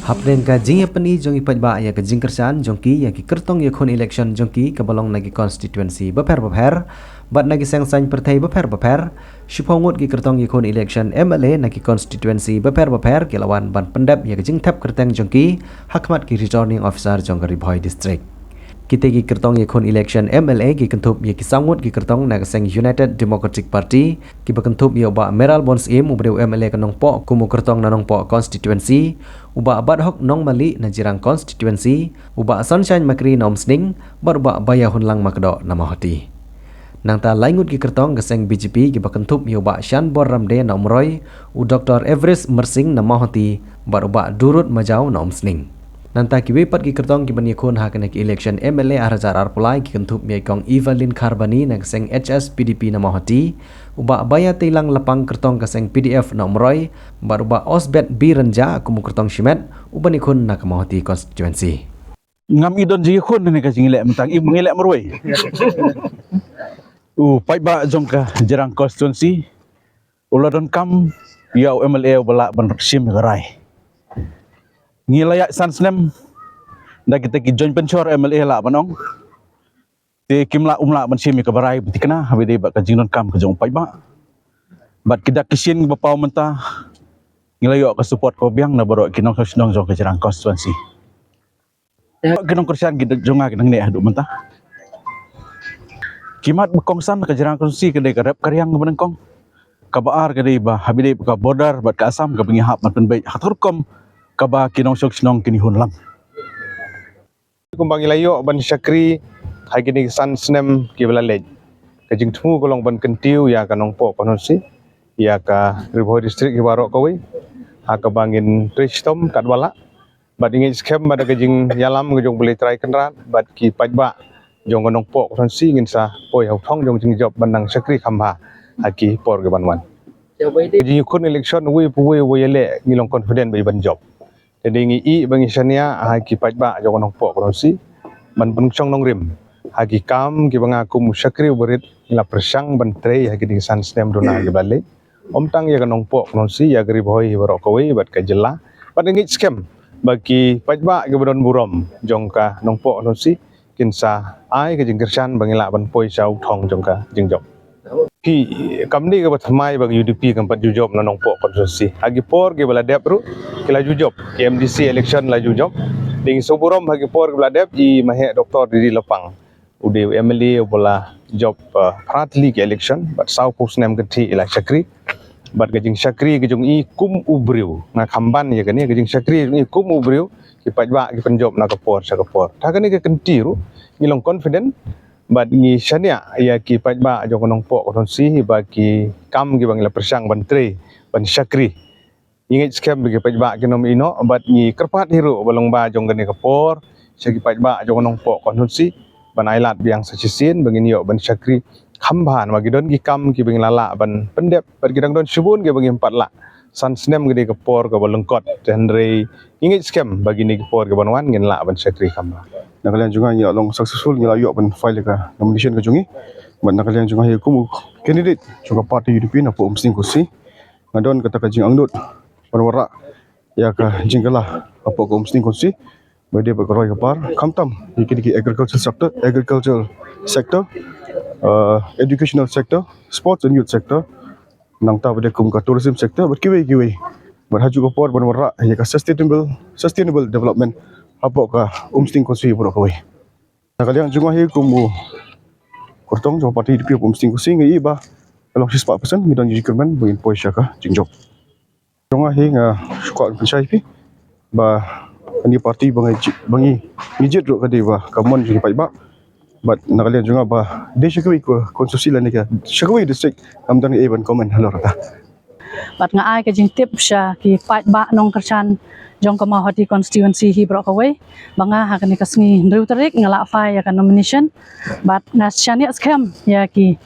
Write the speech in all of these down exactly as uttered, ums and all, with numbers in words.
Hapdeng ka jingïapyni jong ki paidbah ïa ka jingkyrshan jong ki ïa ki kyrtong ïakhun election jong ki kaba long na ki constituency bapher bapher bad na ki seng saiñ pyrthei bapher bapher, shiphew ngut ki kyrtong ïakhun election M L A na ki constituency bapher bapher ki la wan ban pyndep ïa ka jingthep kyrteng jong ki ha khmat ki returning officer jong ka Ri Bhoi District. Kita ki kyrtong ïakhun election M L A ki kynthup ïa ki saw ngut ki kyrtong na ka seng United Democratic Party, kiba kynthup ïa u Bah Mayralborn Syiem uba dei u M L A ka Nongpoh kum u kyrtong na Nongpoh constituency, u Bah Bathok Nongmali na Jirang constituency, u Bah Sunshine Makri na Umsning bad u Bah Baïahunlang Makdoh na Mawhati. Nangta lai ngut ki kyrtong ka seng B J P kiba kynthup ïa u Bah Shanbor Ramdie na Umroi, u Doctor Everest Mersing na Mawhati bad u Bah Durut Majaw na Umsning. Nangta kiwei pat ki kyrtong kiban ïakhun ha kane ka election M L A ar hajar arphew lai ki kynthup ïa i Kong Evelyn Kharbani na ka seng H S P D P na Mawhati, u Bah Baïateilang Lapang kyrtong ka seng P D F na Umroi bad u Bah Osbert B Rynjah kum u kyrtong shimet uban ïakhun na ka Mawhati constituency. Ngam i don jingïakhun ne ka jingïaleh mynta, i ngi leh marwei. U paidbah jong ka Jirang constituency u la donkam ïa u M L A uba lah ban shim ïa ka rai. Ngi la ïaid san snem da kita ki joint venture M L A lah ban ong. Te kim lah, um lah ban shim ïa kaba rai ba thikna haba ïadei bad ka jingdonkam ka jong u paidbah. Bad ki dak ki shin kiba paw mynta ngi la ïoh ka support kaba biang na baroh ki nongshong shnong jong ka Jirang constituency. Ki nongkyrshan ki jong nga ki nangne haduh mynta. Ki mat ba kongsan ka Jirang constituency ka dei ka rep ka riang kaba nyngkong. Kaba ar ka dei ba haba ïadei bad ka border bad ka Assam kaba ngi hap ban pynbeit ha ka rukom kaba ki nongshong shnong kin ïa hun lang. Kumba ngi la ïoh ban shakri ha kine ki san snem kiba la leit, ka jingthmu ka long ban kyntiew ïa ka Nongpoh constituency, ïa ka Ri Bhoi District hi baroh kawei ha kaba ngin trei shitom katba lah. Bad ngi ngeit skhem ba da ka jingïalam ka jong U Blei Trai Kynrad bad ki paidbah jong ka Nongpoh constituency ngin sa poi ha u thong jong jingjop ban nang shakri kham bha ha ki por kiban wan. Ka jingïakhun election uwei pa uwei uba ïaleh ngi long confident ba i ban jop. Te dei ngi ïeh ba ngi shaniah ha ki paidbah jong ka Nongpoh constituency ban pynshong nongrim ha ki kam kiba nga kum u shakri uba rit ngi la pyrshang ban trei ha kine ki san snem duna kiba la leit. Ym tang ïa ka Nongpoh constituency, ïa ka Ri Bhoi hi baroh kawei bad ka jylla. Bad ngi ngeit skhem ba ki paidbah kiba don burom jong ka Nongpoh constituency kin sa ai ka jingkyrshan ba ngi lah ban poi sha u thong jong ka jingjop. Phi, kam dei kaba thymmai ba ka U D P kam pat ju jop na Nongpoh constituency. Ha ki por kiba la dep ruh ki la ju jop, ki M D C election la ju jop. Dei ngi sngewburom ha ki por kiba la dep i maheh Doctor D D Lapang u dei u M L A uba la jop, uh, phra tylli ki election bad sawphew snem kynthih i la shakri. Bad ka jingshakri ka jong i kum u briew, nga kham ban ïa kane, ka jingshakri ka jong i kum u briew ki paidbah ki pynjop na ka por sha ka por. Te ha kane ka kynti ruh ngi long confident bad ngi shaniah ïa ki paidbah jong ka Nongpoh constituency ba ki kam kiba ngi la pyrshang ban trei ban shakri. Ngi ngeit skhem ba ki paidbah kin ym ïeh noh bad ngi kyrpad hi ruh ba long ba jong kane ka por sha ki paidbah jong ka Nongpoh constituency ban ailad biang sa shisien ba ngin ïoh ban shakri kham bha namar ki don ki kam kiba ngi la lah ban pyndep bad ki dang don shibun kiba ngim pat lah. San snem ka dei ka por kaba lyngkot, te hynrei ngi ngeit skhem ba kine ki por kiban wan ngin lah ban shakri kham bha. Na ka liang jong nga ngi la long successful, ngi la ïoh ban file ka nomination ka jong ngi. Bad na ka liang jong nga hi kum u candidate jong ka party U D P napoh Umsning constituency. Nga don kata ka jingangnud ban wanrah ïa ka jingkylla hapoh ka Umsning constituency ba dei bad ka roi ka par, khamtam ïa kine ki agricultural sector, agricultural sector, uh, educational sector, sports and youth sector, nangta ba dei kum ka tourism sector bad kiwei kiwei. Bad ha kajuh ka por ban wanrah ïa ka sustainable, sustainable development hapoh ka Umsning constituency baroh kawei. Na ka liang jong nga hi kum u kyrtong jong ka party U D P hapoh Umsning constituency, nga ïohi ba ka long shispah percent ngi don jingkyrmen ba ngin poi sha ka jingjop. Jong nga hi nga shu kwah pynshai phi ba kane ka party ba ngi jied, ba ngi, ngi jied ruh ka dei ba ka mon jong ki paidbah. Bad na ka liang jong nga ba dei sha kawei ka constituency lane ka sha kawei district, ngam don ei ban comment halor kata. Bad nga ai ka jingtip sha ki paidbah nongkyrshan jong ka Mawhati constituency hi baroh kawei ba nga ha kane ka sngi hynriew tarik nga lah file ïa ka nomination. Bad nga shaniah skhem ïa ki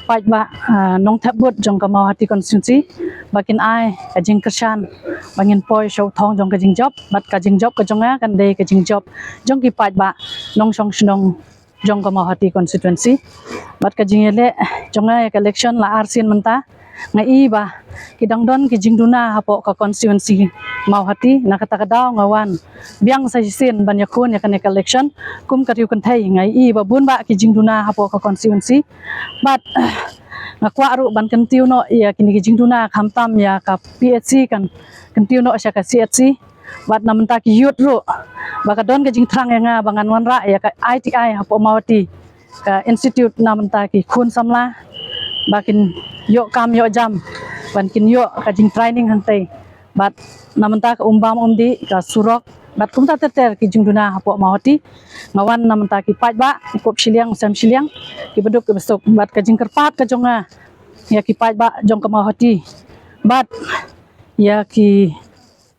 paidbah, ah, nongthep vote jong ka Mawhati constituency ba kin ai ka jingkyrshan ba ngin poi sha u thong jong ka jingjop. Bad ka jingjop ka jong nga kan dei ka jingjop jong ki paidbah nongshong shnong jong ka Mawhati constituency. Bad ka jingïaleh jong nga ïa ka election la arsien mynta. Nga i ba ki dang don ki jingduna hapoh ka constituency Mawhati, na kata ka daw nga wan biang sa shisien ban ïakhun ïa kane ka election kum ka riew kynthei. Nga i ba bun bah ki jingduna hapoh ka constituency, bad nga kwah ruh ban kyntiew noh ïa kine ki jingduna, khamtam ïa ka P H C, kan kyntiew noh sha ka C H C. Bad na mynta ki youth ruh, ba ka don ka jingthrang ïa nga ba ngan wanrah ïa ka I T I hapoh Mawhati, ka institute na mynta ki khun samla, ba kin ïoh kam ïoh jam, ban kin ïoh ka jingtraining hangtei. Bad na mynta ka umbam umdih, ka surok, bad kumta ter ter ki jingduna hapoh Mawhati. Nga wan na mynta ki paidbah, u kup shiliang u sem shiliang, ki baduk ki basuk, bad ka jingkyrpad ka jong nga ïa ki paidbah jong ka Mawhati, bad ïa ki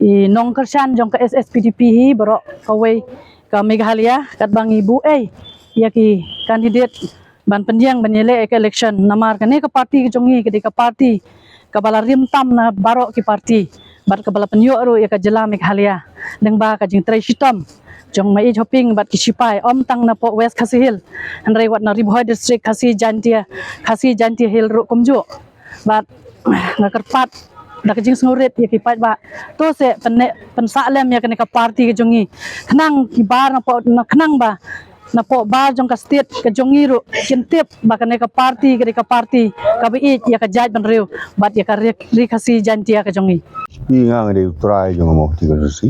i nongkyrshan jong ka S S P D P hi baroh kawei ka Meghalaya, katba ngi buh ei ïa ki candidate ban pynïeng ban ïaleh ïa ka election. Namar kane ka party ka jong ngi ka dei ka party kaba la rim tam na baroh ki party, bad kaba la pynïoh ruh ïa ka jylla Meghalaya lyngba ka jingtrei shitom jong Maieit Hoping bad ki shipai, ym tang napoh West Khasi Hills, hynrei wat na Ri Bhoi District, Khasi Jaintia, Khasi Jaintia Hills ruh kumjuh. Bad nga kyrpad da ka jingsngewrit ïa ki paidbah, to se pynne, pynsah lem ïa kane ka party ka jong ngi, khnang ki bar napoh, na khnang ba napoh bar jong ka state ka jong ngi ruh kin tip ba kane ka party ka dei ka party kaba ïeit ïa ka jaitbynriew bad ïa ka ri, ri Khasi Jaintia ka jong ngi. Ïa nga, nga dei u trai jong ka Mawhati constituency.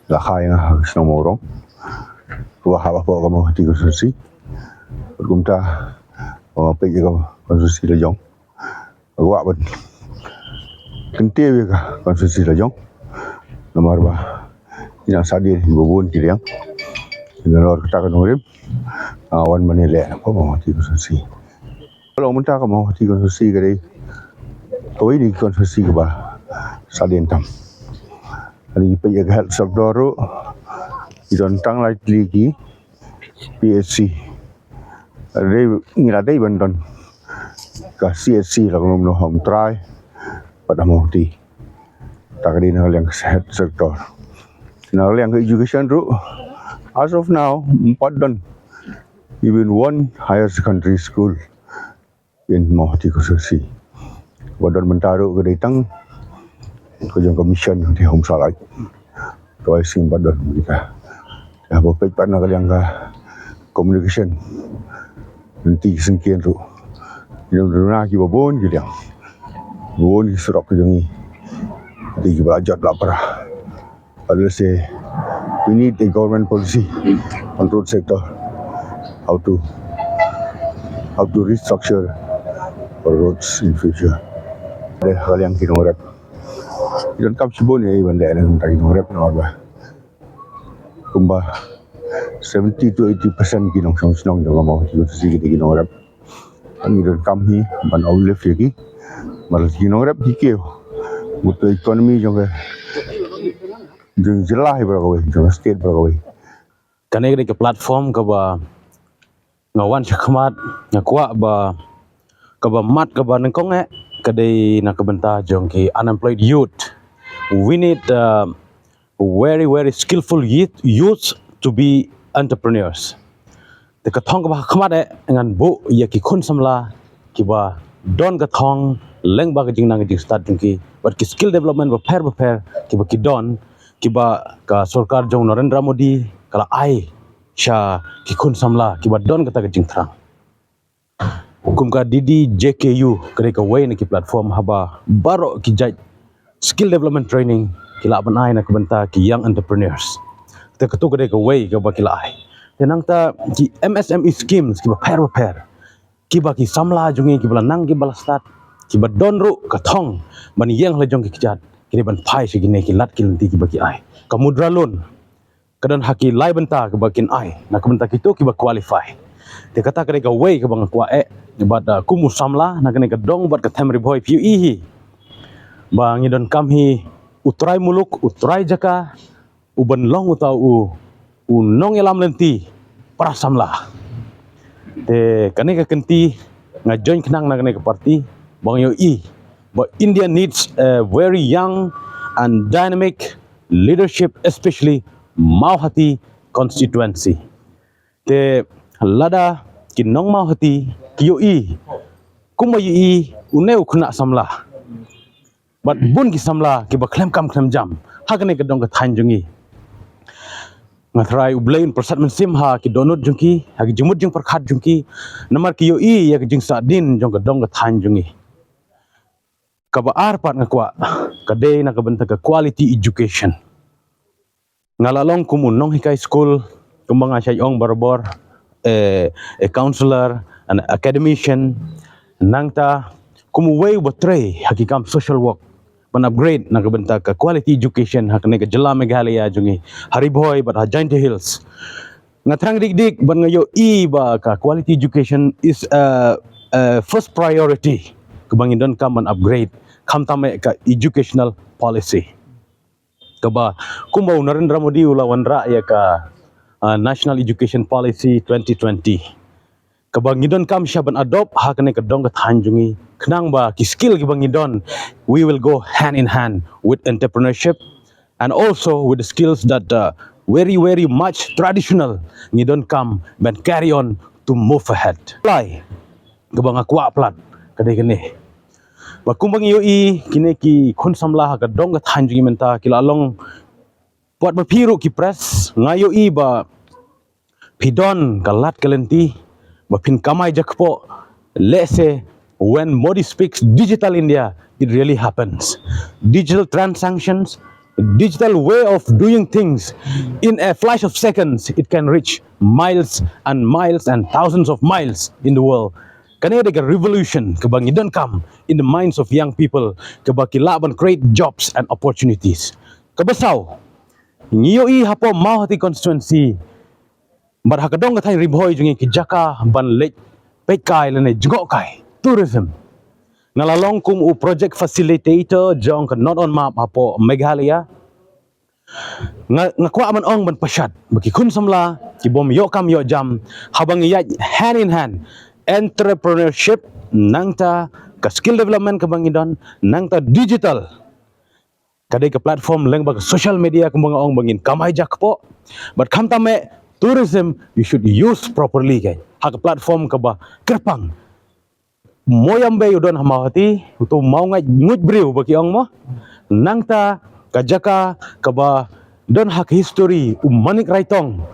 La kha ïa nga ha ka shnong Mawrong, uba hap hapoh ka Mawhati constituency. Bad kumta, ba nga peit ïa ka constituency la jong, nga kwah ban kyntiew ïa ka constituency la jong. Namar ba ki nang sahdien ba bun ki liang. Nalor kata ka nongrim, nga wan ban ïaleh napoh Mawhati constituency. Long mynta ka Mawhati constituency ka dei kawei na ki constituency kaba sahdien tam. Lada ngi peit ïa ka health sector ruh, ki don tang lai tylli ki P H C. Dei, ngi la dei ban don ka C H C la ka Umtrai bad ha Mawhati. Ta ka dei na ka liang ka health sector. Na ka liang ka education ruh, as of now ym pat don even one higher secondary school in Mawhati constituency. Ba don mynta ruh ka dei tang ka jong ka mission, ka dei Umsalai. Ka wai sing ba don mynta. Te haba peit pat na ka liang ka communication, lynti ki syngkien ruh, ki duna kiba bun ki liang, bun ki surok ki jong ngi, lynti kiba la jot la pra. But let's say we need a government policy on road sector, how to, how to restructure our roads in future. Dei ka liang ki nongrep, ki donkam shibun ïa i ban leh na ka bynta ki nongrep, namar ba kumba seventy to eighty percent ki nongshong shnong jong ka Mawhati constituency ki dei ki nongrep. Ngi donkam hi ban uplift ïa ki, namar ki nongrep ki kiew mut ka economy jong ka, jong jylla hi baroh kawei, jong state baroh kawei. Kane ka dei ka platform kaba nga wan shakhmat, nga kwah ba kaba mat kaba nyngkong eh ka dei na ka bynta jong ki unemployed youth. We need, uh, very, very skillful youth, youth to be entrepreneurs. Te ka thong kaba ha khmat eh ngan buh ïa ki khun samla kiba don ka thong lyngba ka jingnang ka jingstad jong ki, bad ki skill development bapher bapher kiba ki don, kiba ka sorkar jong Narendra Modi ka la ai sha ki khun samla kiba don kata ka jingthrang. Kum ka D D J K U ka dei kawei na ki platform haba baroh ki jait skill development training ki lah ban ai na ka bynta ki young entrepreneurs. Te katu ka dei kawei kaba ki la ai. Te nangta ki M S M E schemes kiba pher ba pher, kiba ki samla jong ngi kiba la nang kiba la stad, kiba don ruh ka thong ban ïeng ha la jong ki kjat, ki dei ban phai sha kine ki lad ki lynti kiba ki ai. Ka mudra loan ka don ha ki lai bynta kiba kin ai na ka bynta kito kiba qualify. Te kata ka dei kawei kaba nga kwah eh, bad, ah, kum u samla na kane ka dong bad ka them Ri Bhoi phi ïohi hi ba ngi donkam hi u trai muluk, u trai jaka, u ban long uta u, u nongïalam lynti para samla. Te kane ka kynti nga join khnang na kane ka party ba nga ïohi ba India needs a very young and dynamic leadership, especially Mawhati constituency. Te lada ki nong Mawhati ki ïohi kumba ïohi Une u khynnah samla bad bun ki samla kiba khlem kam khlem jam ha kane ka dong ka thaiñ jong ngi. Nga tharai U Blei un pyrsad mynsiem ha ki dohnud jong ki, ha ki jingmut jingpyrkhat jong ki, namar ki ïohi ïa ka jingsahdien jong ka dong ka thaiñ jong ngi. Kaba ar pat nga kwah ka dei na ka bynta ka quality education. Nga la long kum u nonghikai skul, kumba nga shait ong barabor, eh, a counselor, an academician, nangta kum uwei uba trei ha ki kam social work ban upgrade na ka bynta ka quality education ha kane ka jylla Meghalaya jong ngi, ha Ri Bhoi bad ha Jaintia Hills. Nga thrang dik dik bad nga ïohi ba ka quality education is a, a first priority kaba ngi donkam ban upgrade, khamtam eh ka educational policy. Kaba kumba u Narendra Modi u la wanrah ïa ka, ah, National Education Policy twenty twenty, kaba ngi donkam shwa ban adopt ha kane ka dong ka thaiñ jong ngi, khnang ba ki skill kiba ngi don, we will go hand in hand with entrepreneurship and also with the skills that, uh, very, very much traditional ngi donkam ban carry on to move ahead. Lai kaba nga kwah palat ka dei kane, ba kumba ngi ïohi kine ki khun samla ha ka dong ka thaiñ jong ngi mynta ki la long, wat ba phi ruh ki press, nga ïohi ba phi don ka lad ka lynti ba phin kamai jakpoh. Let's say, when Modi speaks Digital India, it really happens. Digital transactions, digital way of doing things, in a flash of seconds it can reach miles and miles and thousands of miles in the world. Kane dei ka revolution kaba ngi donkam in the minds of young people, kaba ki lah ban create jobs and opportunities. Kaba saw, ngi ïohi hapoh Mawhati constituency bad ha ka dong ka thaiñ Ri Bhoi jong ngi ki jaka ban leit peitkai lane jngohkai, tourism. Nga la long kum u project facilitator jong ka Not on Map hapoh Meghalaya. Nga, nga kwah ban ong ban pashat ba ki khun samla ki bym ïoh kam ïoh jam, haba ngi ïaid hand in hand entrepreneurship, nangta ka skill development kaba ngi don, nangta digital, ka dei ka platform lyngba ka social media kumba nga ong ba ngin kamai jakpoh. Bad khamtam eh tourism, you should use properly, kan, ha ka platform kaba kyrpang. Moyambei u don ha Mawhati, uto u mawngaid nguid briew ba ki ong mo. Nangta ka jaka kaba don ha ka history u Manik Raitong.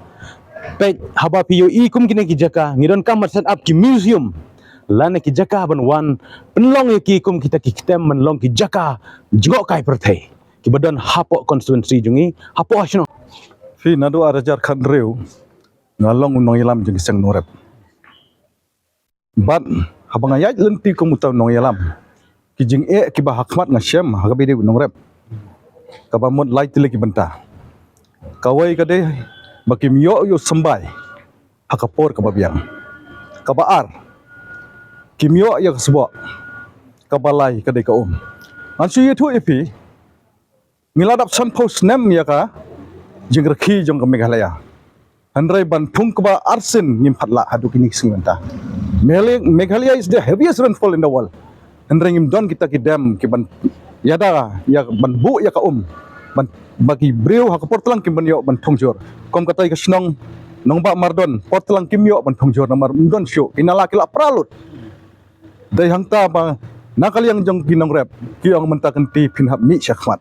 Peit, haba phi ïohi kum kine ki jaka, ngi donkam ban set up ki museum lane ki jaka ban wan pynlong ïa ki kum kita ki ktem ban long ki jaka jngohkai pyrthei kiba don hapoh constituency jong ngi, hapoh ha shnong. Phi, naduh ar hajar khathynriew nga long u nongïalam jong ki seng nongrep. Bad haba nga ïaid lynti kum uta u nongïalam, ki jingeh kiba ha khmat nga shem ha kaba dei u nongrep, kaba mut lai tylli ki bynta. Kawei ka dei ba kim ïoh ïa u symbai ha ka por kaba biang. Kaba ar, kim ïoh ïa ka sboh. Kaba lai ka dei ka um. Ngan shu ïathuh ïa phi, ngi la dap sanphew snem ïa ka jingrkhie jong ka Meghalaya. Hynrei ban phung kaba arsien ngim pat lah haduh kine ki sngi mynta. Meghalaya, Meghalaya is the heaviest rainfall in the world. Hynrei ngim don kita ki dam ki ban ïada ïa ban buh ïa ka um, ban, ba ki briew ha ka por tlang kim ban ïoh ban thung jur. Kum katei ka shnong Nongbah Mardon, por tlang kim ïoh ban thung jur namar ym don shuh, ki nala ki la pra lut. Dei hangta ba na ka liang jong ki nongrep ki ong mynta kynti phin hap mih shakhmat.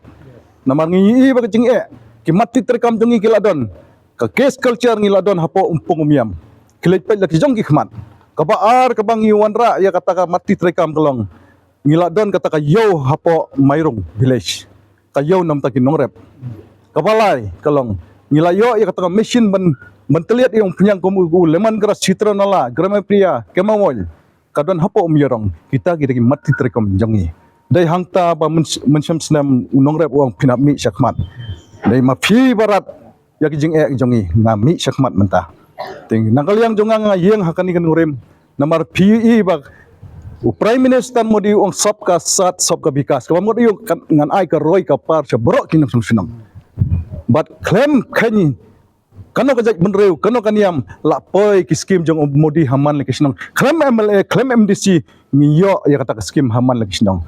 Namar ngi ïohi ba ka jingeh, ki matti treikam jong ngi ki la don, ka caste culture ngi la don hapoh Umpung Umiam. Ki leit peit la ki jong ki khmat. Kaba ar kaba ngi wanrah ïa kata ka matti treikam ka long, ngi la don kata ka ïew hapoh Mairung village, ka ïew namar ki nongrep. Kaba lai ka long, ngi la ïoh ïa kata ka machine ban, ban tylliat ïa u phniang kum u, u lemon grass, Chitranala, Gramipriya, Kemawoi. Ka don hapoh Umïarong, kita ki dei ki matti treikam jong ngi. Dei hangta ba myn-, mynshem snem u nongrep u ong phin hap mih shakhmat. Dei ma phi ba rat ïa ki jingeh jong ngi, nga mih shakhmat mynta. Te na ka liang jong nga, nga ïeng ha kane ka nongrim namar phi ïohi ba u Prime Minister Modi u ong Sabka Saath, Sabka Vikas. Kaba mut u ong kan, ngan ai ka roi ka par sha baroh ki nongshong shnong. Bad khlem kheiñ kano ka jaitbynriew, kano ka niam, la poi ki skim jong u Modi ha man la ki shnong. Khlem M L A, khlem M D C, ngi ïoh ïa kata ka skim ha man la ki shnong.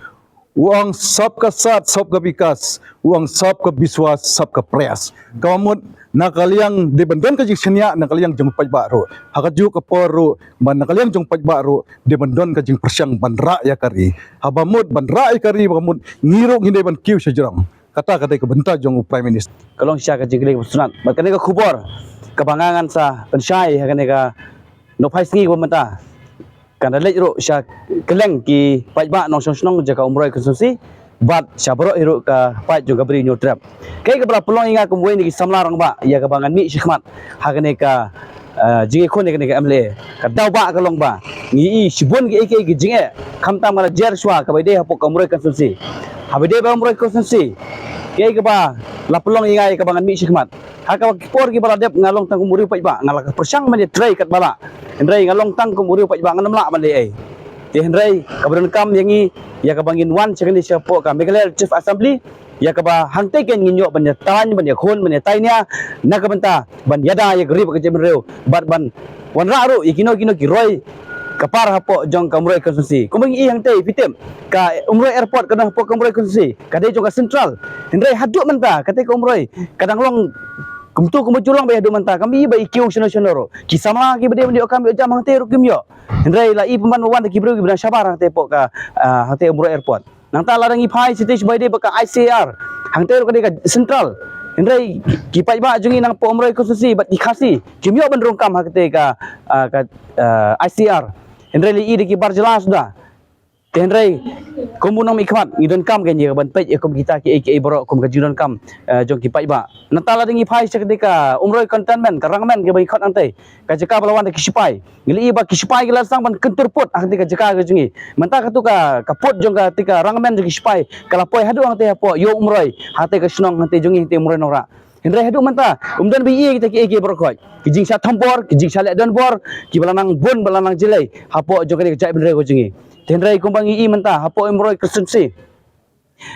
U ong sabka saath, sabka vikas, u ong sabka biswas, sabka prayas. Kaba mut na ka liang dei ban don ka jingshaniah na ka liang jong u paidbah ruh. Ha kajuh ka por ruh ba na ka liang jong u paidbah ruh dei ban don ka jingpyrshang ban rah ïa ka ri. Haba mut ban rah ïa ka ri, ba mut ngi ruh ngi dei ban kiew sha jrong. Kata ka dei ka bynta jong u Prime Minister. Ka long shisha ka jingkylli kaba sngewtynnat bad kane ka khubor kaba nga ngan sa pynshai ha kane ka nongphai sngi kaba mynta. Kan da leit ruh sha kylleng ki paidbah nongshong shnong jong ka Umroi constituency bad sha baroh hi ruh ka paid jong ka Bri Hynñiewtrep. Kaei kaba la pynlong ïa nga kum uwei na ki samla rangbah ïa kaba ngan mih shakhmat ha kane ka, eh, jingïakhun ïa kane ka M L A. Ka daw ba ka long ba ngi i shibun kiei kiei ki jingeh, khamtam nga la jer shuwa kaba ïadei hapoh ka Umroi constituency. Haba ïadei bad Umroi constituency, kaei kaba la pynlong ïa nga ïa kaba ngan mih shakhmat. Ha kaba ki por kiba la dep nga long tang kum u riew paidbah, nga la ka pyrshang ban ïatrei katba lah. Hynrei nga long tang kum u riew paidbah, ngan ym lah ban leh ei. Te hynrei kaba donkam ïa ngi ïa kaba ngin wan sha kane shapoh ka Meghalaya Legislative Assembly, ïa kaba hangtei kein ngin ïoh ban ïataiñ, ban ïakhun, ban ïataiñ ïa na ka bynta ban ïada ïa ka ri bad ka jaitbynriew bad ban wanrah ruh ïa kino kino ki roi ka par hapoh jong ka Umroi constituency. Kumba ngi i hangtei, phi tip, ka Umroi Airport ka don hapoh ka Umroi constituency, ka dei jong ka Central. Hynrei haduh mynta katei ka Umroi ka dang long kumto kumba ju long ba haduh mynta, kam i ba i kiew shano shano ruh. Ki samla kiba dei ban ïoh kam ïoh jam hangtei ruh kim ïoh. Hynrei la i pynban ba wan da ki briew kiba dang shabar hangtei hapoh ka, ah, hangtei Umroi Airport. Nangta lada ngi phai shatei sha ba ïadei bad ka I C R, hangtei ruh ka dei ka Central. Hynrei ki paidbah jong ngi napoh Umroi constituency bad ki Khasi kim ïoh ban rung kam ha katei ka, ah, ka, ah, I C R. Hynrei la i da ki bar jylla suda. Te hynrei kum u nongmihkhmat ngi donkam kein ïa ka ban peit ïa kum kita kiei kiei baroh kum ka jingdonkam, eh, jong ki paidbah. Nangta lada ngi phai sha katei ka Umroi cantonment, ka Rangmen kaba ngi khot hangtei, ka jaka ba la wan da ki shipai. Ngi la i ba ki shipai ki la sdang ban kyntur pud ha katei ka jaka ka jong ngi. Mynta kato ka, ka pud jong katei ka Rangmen jong ki shipai ka la poi haduh hangtei hapoh ïew Umroi, hangtei ka shnong hangtei jong ngi hangtei Umroi Nongrah. Hynrei haduh mynta um don ba i ïa kita kiei kiei baroh khoit. Ki jingshah thombor, ki jingshah leh donbor kiba la nang bun, ba la nang jlei hapoh jong kane ka jaitbynriew ka jong ngi. Te hynrei kumba ngi i mynta hapoh Umroi constituency,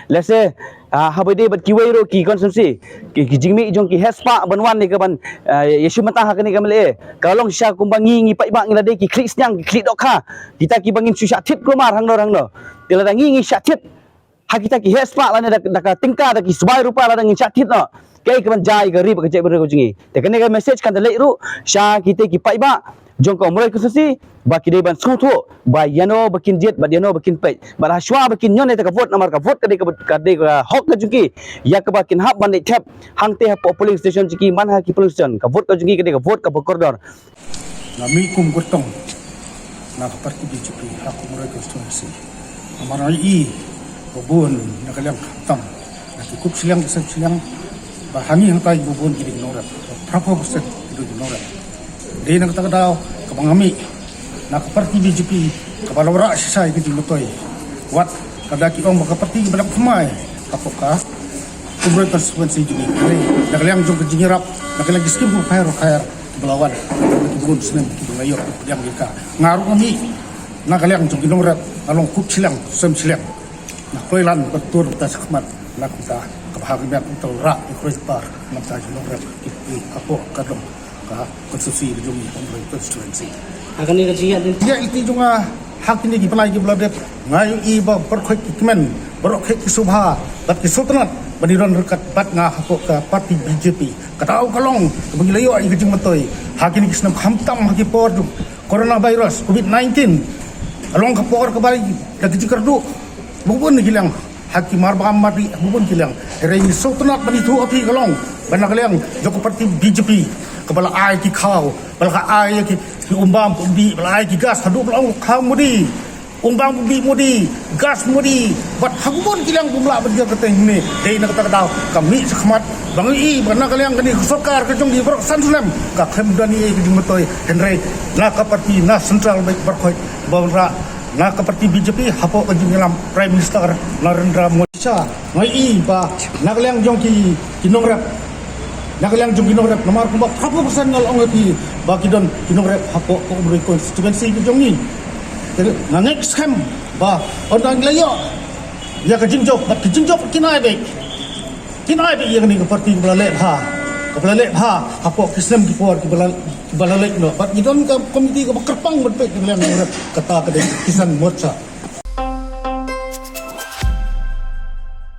lehse, ah, haba ïadei bad kiwei ruh ki constituency, ki, ki jingmih jong ki heh spah ban wan ïa ka ban, ah, ïa shu mynta ha kane ka M L A, ka long shisha kumba ngi, ngi paidbah ngi la dei ki khlieh sniang, ki khlieh dohkha, kita kiba ngin shu shah thied kulmar hangno hangno. Te lada ngi, ngi shah thied ha kita ki heh spah lane da, da ka tyngka, da ki sbai rupa lada ngin shah thied noh, kaei kaban jia ïa ka ri bad ka jaitbynriew ka jong ngi? Te kane ka message kan da leit ruh sha kita ki paidbah jong ka Umroi constituency ba ki dei ban sngewthuh ba ïano ba kin jied bad ïano ba kin peit bad hashwa ba kin ñion ïa ka vote, namar ka vote ka dei ka, ka dei ka hok ka jong ki ïa kaba kin hap ban leit thep hangtei hapoh polling station jong ki, man ha ki polling station. Ka vote ka jong ki ka dei ka vote kaba kordor. Nga mih kum kyrtong na ka party B J P ha ka Umroi constituency. Namar nga i ba bun na ka liang khamtam na ki kup shiliang, ki sem shiliang, ba ha ngi hangtai ba bun ki dei ki nongrep, ba phra phew percent ki dei ki nongrep. Dei na kata ka daw kaba nga mih na ka party B J P kaba la wanrah shisha ïa ka jingmyntoi. Wat ka da ki ong ba ka party kaba dap thymmai hapoh ka Umroi constituency jong ngi. Hynrei na ka liang jong ka jingïarap, na ka liang ki skim ba pher ba pher ba la wan, ki bun snem kiba nga ïoh pdiang ïa ka. Nga ruh nga mih na ka liang jong ki nongrep, nga long kup shiliang, sem shiliang. Nga kloi lan ban tur bynta shakhmat na ka bynta kaba ha ka miet uta u rah, u kroi par na ka bynta ki nongrep ki, ki hapoh ka dong ka constituency ka jong ngi, Umroi constituency. Ha kane ka jingïaid lynti, jingïaid lynti jong nga ha kine ki bnai kiba la dep, nga ïohi ba baroh khoit ki kmen, baroh khoit ki sngewbha bad ki sngewtynnat ban ïadon ryngkat bad nga hapoh ka party B J P. Ka daw ka long kaba ngi la ïoh ïa ka jingmyntoi ha kine ki snem, khamtam ha ki por jong coronavirus, covid nineteen. Ka long ka por kaba da ka jingkyrduh ba bun ki liang, ha ki marbam marrieh ba bun ki liang. Hynrei ngi sngewtynnat ban ïathuh ha phi, ka long ba na ka liang jong ka party B J P kaba la ai ki khaw, ba la ka ai ïa ki, ki um bam um dih, ba la ai ki gas, haduh ba la ong khaw Modi, um bam um dih Modi, gas Modi, bad ha ka bun ki liang bym lah ban jer kyrteng hangne. Dei na kata ka daw ka mih shakhmat ba ngi i ba na ka liang kane ka sorkar ka jong ngi baroh san snem ka khlem don ei ei ka jingmyntoi. Hynrei na ka party, na central bad baroh khoit ba wanrah na ka party B J P hapoh ka jingïalam Prime Minister Narendra Modi. Sha nga i ba na ka liang jong ki, ki nongrep, na ka liang jong ki nongrep, namar kumba phra phew percent nga la ong ïa phi ba ki don ki nongrep hapoh ka Umroi constituency ka jong ngi. Te nga ngeit skhem ba ynda ngi la ïoh ïa ka jingjop, bad ki jingjop kin ai beit, kin ai beit ïa kane ka party kaba la leh bha, kaba la leh bha hapoh ki snem ki por kiba la, kiba la leit noh. Bad ngi don ka komiti kaba kyrpang ban peit na ka liang nongrep, kata ka dei Kisan Morcha.